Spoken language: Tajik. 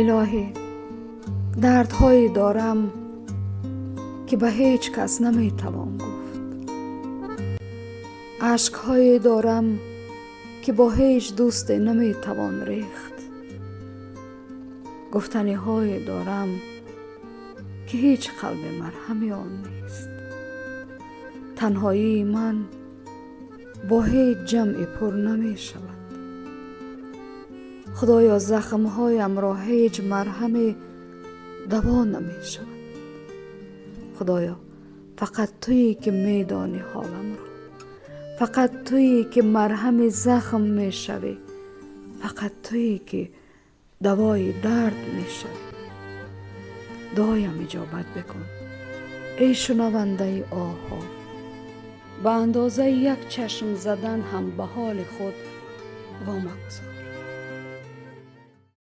Илоҳӣ, дардҳое дорам, ки ба ҳеҷ кас наметавон гуфт. Ашкҳое дорам, ки бо ҳеҷ дӯсте наметавон рехт. Гуфтаниҳое дорам, ки ҳеҷ қалби марҳами он нест. Танҳоии ман бо ҳеҷ ҷамъе пур намешавад. Худоё, захмҳоямро ҳеҷ марҳаме даво намешавад. Худоё, фақат туе, ки медонӣ ҳоламро, фақат туе, ки марҳами захм мешавӣ, фақат туе, ки давои дард мешавӣ. Дуоям иҷобат бикун, эй шунавандаи оҳҳо. Ба андозаи як чашм задан ҳам ба ҳоли худ вомагузор.